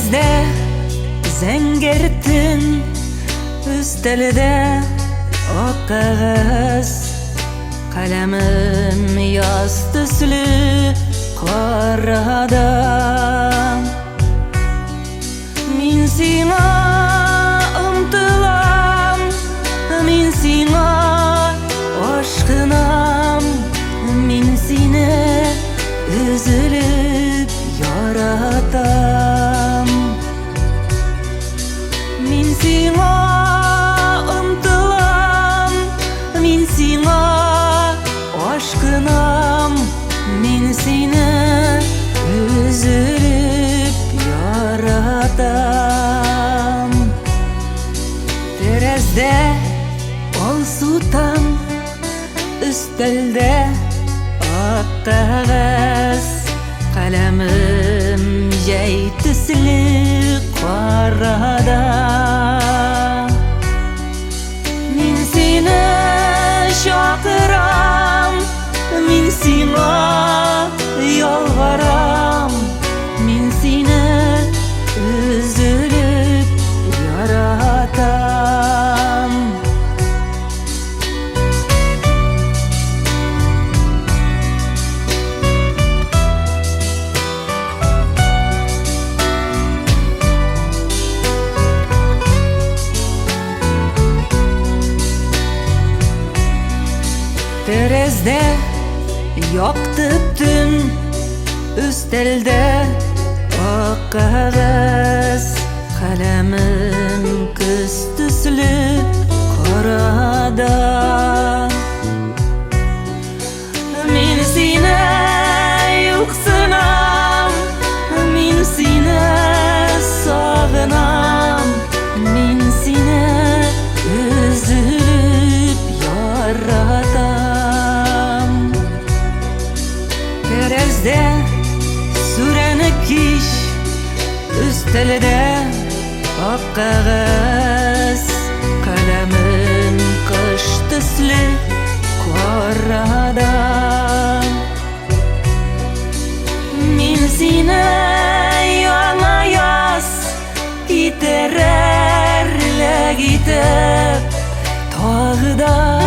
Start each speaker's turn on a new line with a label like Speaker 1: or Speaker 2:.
Speaker 1: Тәрәздә зәңгәр төн, өстәлдә ак кәгазь, каләмем яз төсле карада. Мин сиңа омтылам, мин сиңа ашкынам, мин сине өзелеп яратам. Мин сиңа омтылам, мин сиңа ашкынам, мин сине өзелеп яратам. Тәрәздә алсу таң, өстәлдә ак кәгазь, каләмем җәй төсле карада. Мин сине чакырам, мин сиңа ялварам, мин сине өзелеп яратам. Тәрәздә якты төн, өстәлдә ак кәгазь, каләмем көз төсле карада. Мин сине юксынам, мин сине сагынам, мин сине өзелеп яратам. Тәрәздә сүрәне кич, өстәлдә ак кәгазь, каләмем кыш төсле карада. Мин сине яңа яз китерерлек итеп тагы да